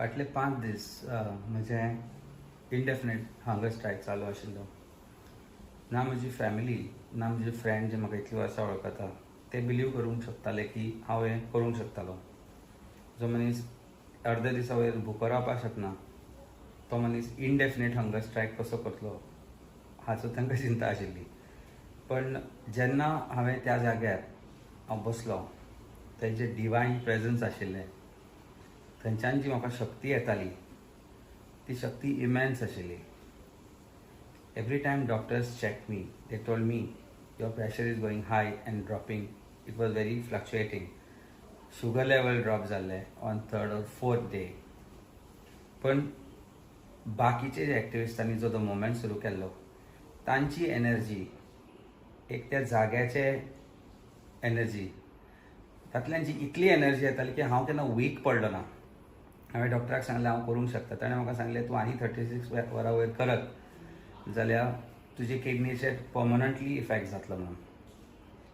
फाटले 5 दीस म्हजें इनडेफिनेट हंगर स्ट्रायक चालू आशिल्लो. ना म्हजी फॅमिली, ना म्हजे फ्रेंड जे म्हाका इतलीं वर्सां वळखता, ते बिलीव करूंक शकताले की हांव हें करूंक शकतालो. जो मनीस अर्द्या दिसा वयर भुको रावपाक शकना, तो मनीस इनडेफिनेट हंगर स्ट्रायक कसो करतलो हाचो तांकां चिंता आशिल्ली. पण जेन्ना हांवें त्या जाग्यार हांव बसलो, थंय डिवायन प्रेजन्स आशिल्लें, थंयच्यान जी म्हाका शक्ती येताली, ती शक्ती इमेन्स आशिल्ली. Every time doctors check me, they told me, "Your pressure is going high and dropping." It was very fluctuating. Sugar level drop जाल्लें on third or fourth day. पण बाकीचे जे एक्टिविस्टांनी जो तो मुवमेंट सुरू केल्लो, तांची एनर्जी, एक त्या जाग्याचे एनर्जी, तातल्यान जी इतली एनर्जी येताली की हांव केन्ना वीक पडलो ना. हांवें डॉक्टराक सांगलें, हांव करूंक शकता. ताणें म्हाका सांगलें, तूं आनी 36 वरां वयर करत जाल्यार तुजे किडनीचेर पर्मनंटली इफेक्ट जातलो म्हणून.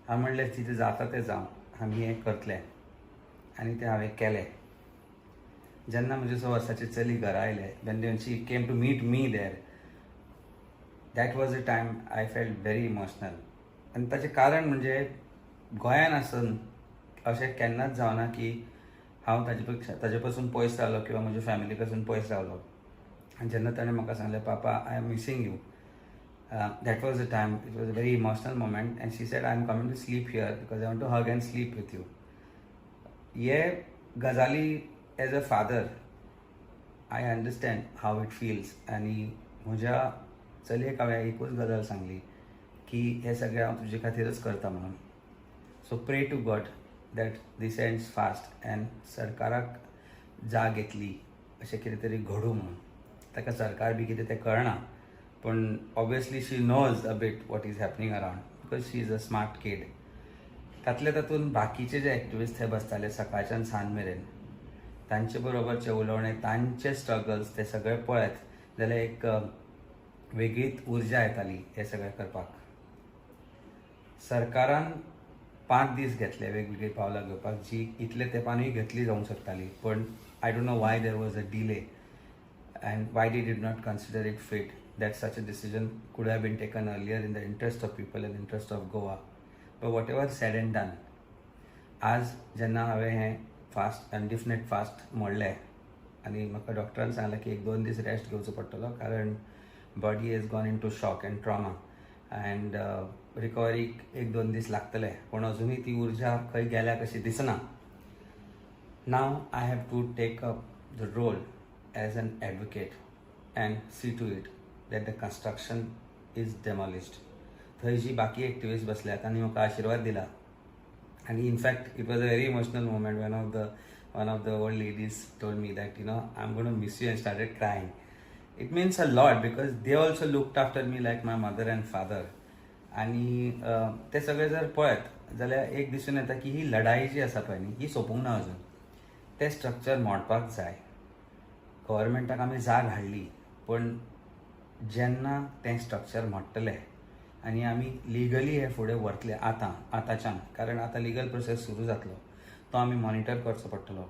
हांवें म्हणलें, कितें जाता तें जावं, आमी हें करतले. आनी तें हांवें केलें. जेन्ना म्हजे 6 वर्साची चली घरा आयलें, when she came to meet me there, that was a time I felt very emotional. आनी ताचें कारण म्हणजे गोंयान आसून अशें केन्नाच जावना की हांव ताजे पेक्षा ताजे पासून पयस रावलो किंवा म्हज्या फॅमिली पासून पयस रावलो. आनी जेन्ना ताणें म्हाका सांगलें, "पापा, I am missing you," that was a time, it was a very emotional moment. And she said, "I am coming to sleep here because I want to hug and sleep with you." हे गजाली, as a father, I understand how it feels. आनी म्हज्या चलयेक हांवें एकूच गजाल सांगली की हें सगळें हांव तुजे खातीरच करता म्हणून. So pray to God that this ends fast and सरकाराक जाग येतली, अशें कितें तरी घडूं म्हणून. ताका सरकार बी कितें तें कळना, पूण obviously she knows a bit what is happening around because she is a smart kid. तातले तातूंत बाकीचे जे एक्टिविस्ट थंय बसताले सकाळच्यान सांज मेरेन, तांचे बरोबरचें उलोवणें, तांचे स्ट्रगल्स, ते सगळे पळयत जाल्यार एक वेगळीच उर्जा येताली हें सगळें करपाक. सरकारान 5 दीस घेतले वेगवेगळीं पावलां घेवपाक, जी इतले तेंपानूय घेतली जावंक शकताली. पण I don't know why there was a delay and why they did not consider it fit that such a decision could have been taken earlier in the interest of people and interest of Goa. But whatever said and done, आज जेन्ना हांवें हें fast, indefinite fast मोडलें आनी म्हाका डॉक्टरान सांगलें की एक दोन दीस रेस्ट घेवचो पडटलो, कारण body has gone into shock and trauma and रिकवरीक एक दोन दीस लागतले. पूण अजुनूय ती उर्जा खंय गेल्या कशी दिसना. Now I have to take up the role as an advocate and see to it that the construction is demolished. थंय जी बाकी एक्टिविस्ट बसल्यात, तांणी म्हाका आशिर्वाद दिला आनी in fact it was a very emotional moment. One of the old ladies told me that I am gonna miss you and started crying. It means a lot because they also looked after me like my mother and father. आनी ते सगळे जर पळयत जाल्यार एक दिसून येता की ही लढाई जी आसा पळय न्ही, ही सोंपूंक ना अजून. तें स्ट्रक्चर मोडपाक जाय. गव्हर्मेंटाक आमी जाग हाडली, पूण जेन्ना तें स्ट्रक्चर मोडटलें आनी आमी लिगली हे फुडें व्हरतले आतां आतांच्यान, कारण आतां लिगल प्रोसेस सुरू जातलो, तो आमी मॉनिटर करचो पडटलो.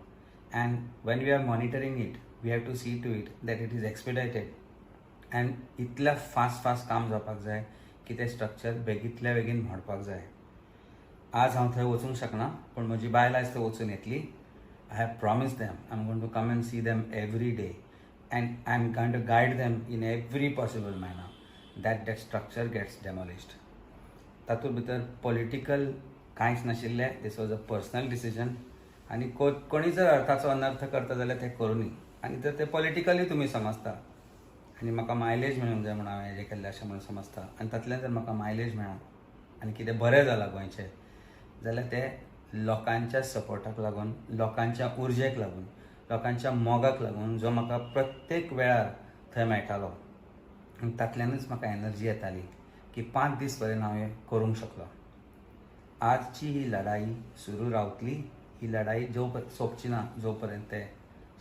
And when we are monitoring it, we have to see to it that it is expedited and इतल्या फास्ट फास्ट काम जावपाक जाय की तें स्ट्रक्चर बेगींतल्या बेगीन मोडपाक जाय. आज हांव थंय वचूंक शकना, पूण म्हजी बायल आयज थंय वचून येतली. I have promised them I am going to come and see them every day and I am going to guide them in every possible manner that that structure gets demolished. तातूंत भितर पॉलिटिकल कांयच नाशिल्लें. This was a personal decision. आनी कोणी जर अर्थाचो अनर्थ करता जाल्यार तें करूं. आनी जर ते पॉलिटिकली तुमी समजता आनी म्हाका मायलेज मेळूंक जाय म्हणून हांवें हेजें केल्लें अशें म्हणून समजता, आनी तातूंतल्यान जर म्हाका मायलेज मेळ्ळा आनी कितें बरें जालां गोंयचें, जाल्यार तें लोकांच्या सपोर्टाक लागून, लोकांच्या उर्जेक लागून, लोकांच्या मोगाक लागून, जो म्हाका प्रत्येक वेळार थंय मेळटालो. आनी तातल्यानूच म्हाका एनर्जी येताली की 5 दीस पर्यंत हांव हें करूंक शकलो. आजची ही लढाई सुरू रावतली. ही लढाई जो सोंपची ना, जो पर्यंत तें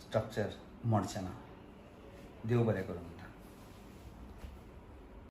स्ट्रक्चर मोडचें ना. देव बरें करूं.